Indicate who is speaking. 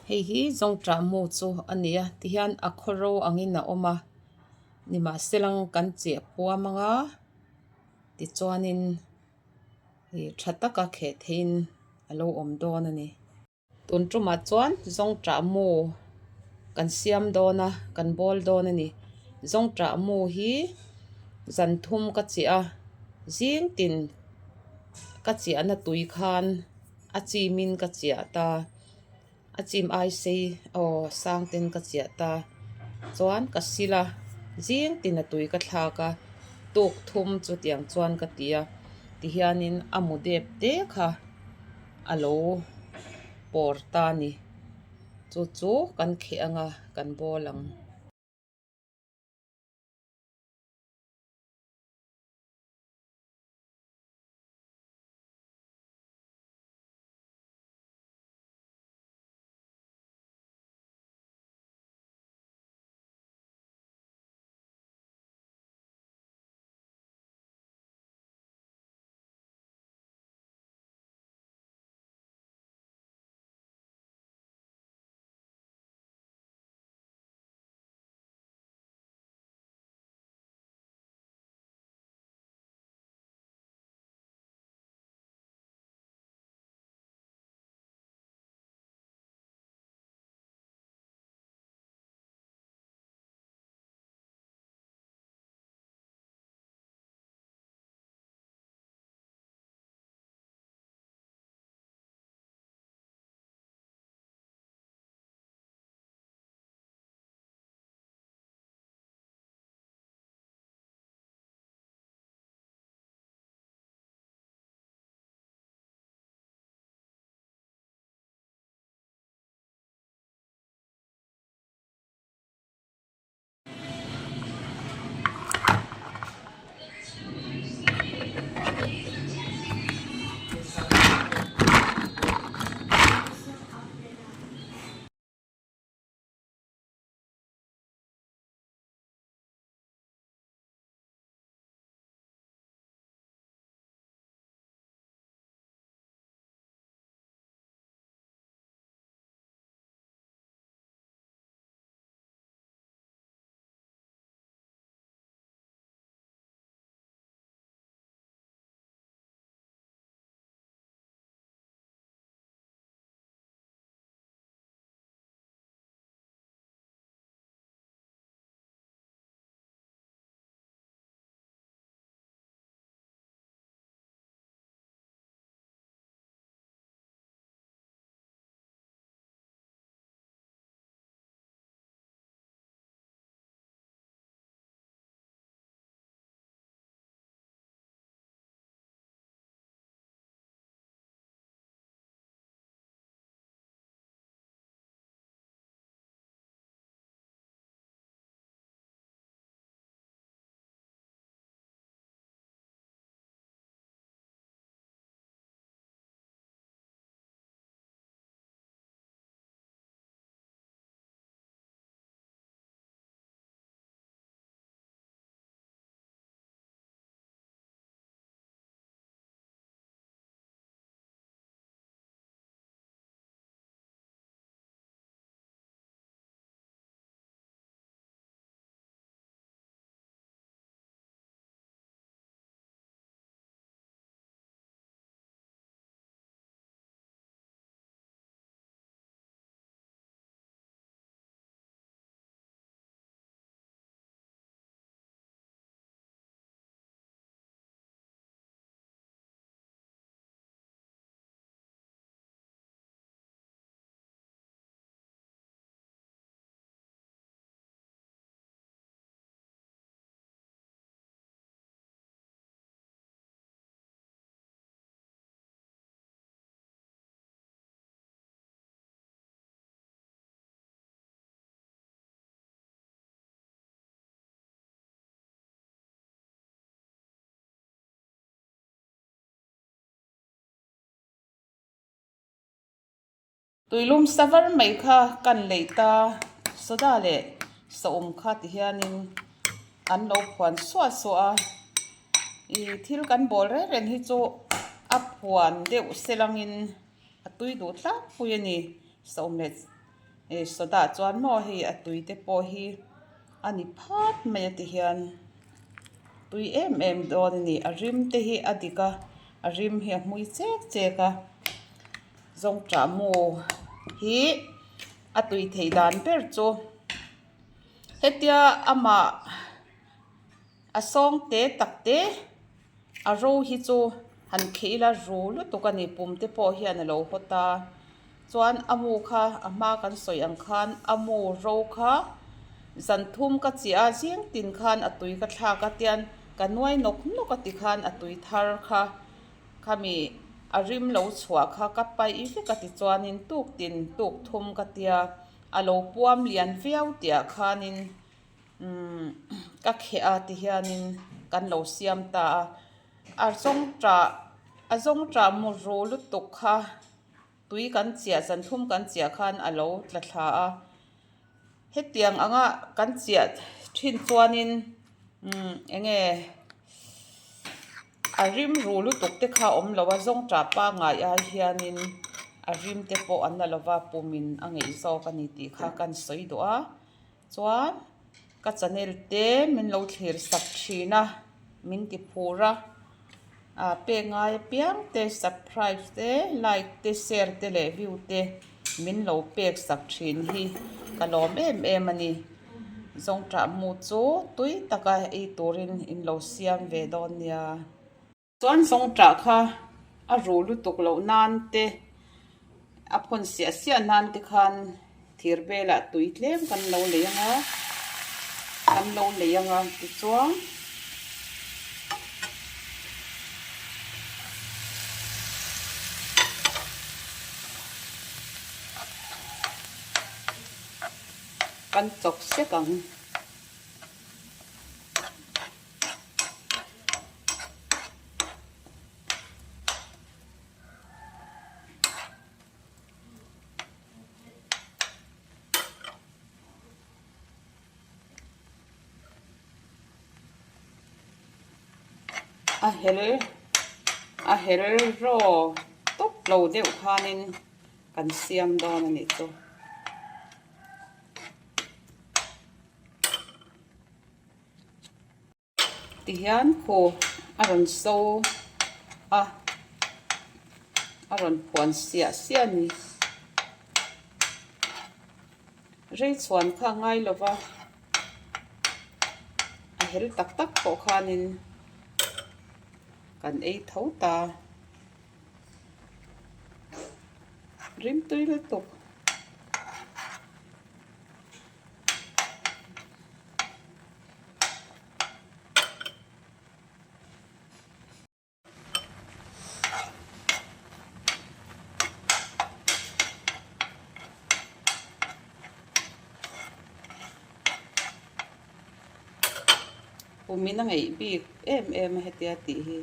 Speaker 1: Hei hi zawngṭah mu chu a ni a tihian a khawro angin a awm a nimahsela kan cheh puam ang a tichuanin ih tha taka kheh theihin a lo awm dawn a ni. Tun tumah chuan zawngṭah mu kan siam dawn a kan bawl dawn a ni zawngṭah mu hi zan thum ka chiah a zing tin ka chiahna tui khan a chim in ka chiah ta a chim ai sei aw sang ten ka chiah ta chuan ka sil a zing tin a tui ka thlak a tuk thum chutiang chuan ka ti a tihianin a mu dep te kha. A lo pawr ta a ni chu chu kan kheh ang a kan bawl ang. Tuilum sa var mai kha kan lei ta soda leh saum kha ti hianin an lo phuan suah suah a ih thil kan bawl reng reng hi chu a phuan deuh se langin a tui duh tlangpui a ni saum leh. Soda chuan maw hei a tui te pawh hi a ni phat mai a ti hian tui em em dawn a ni a rim te hi a dik a a rim hi a hmui chek chek a zawngṭah mu hi a tui theih dan ber chu hetia amah a sawng te tak te a ro hi chu han kheh ila ru lutuk a ni pum te pawh hian a lo hawt a chuan a mu kha a hma kan sawi ang khan a mu ro kha zan thum ka chiah a zing tin khan a tui ka thlak a tian ka nuai nawk nawk a tikhan a tui thar kha khami a rim lo chhuah kha ka paih vek a tichuanin tuk tin tuk thum ka tia a lo puam lian viau tih ah khanin umm ka kheh a ti hianin kan lo siam ta a a zawng tah a zawng tah mu ru lutuk kha tui kan chiah zan thum kan chiah khan a lo tla thla a hetiang anga kan chiah thin chuanin umm eng nge a rim ru lutuk te kha awm lo a zawng tah pangngai ai hianin a rim te pawh an la lova pumin a ngeih zawk a ni tih kha kan sawi duh a. Chuan ka channel te min lo thlir sak thin a, min ti phur a, ah pek ngai apiang te subscribe te like te share te leh view te min lo pek sak thin hi ka lawm em em a ni. Zawngṭah mu chu tui taka ei turin in lo siam ve dawn nia. Chuan zawngṭah kha a ru lutuk loh nan te, a phawn siah siah nan te khan thir velah tui tlem kan lo lei ang a, kan lo lei ang a tichuan kan chawk sek ang. A hel a hel raw tawp lo deuh khanin kan siam dawn a nih chu. Tihian khu a rawn so a, a rawn phuan siah siah a ni. Rei chhuan kha a ngai lo va, a hel tak tak pawh khanin kan ei tho ta. Rimtui lutuk. Pumin a ngeih bik em em a hetia tih hi.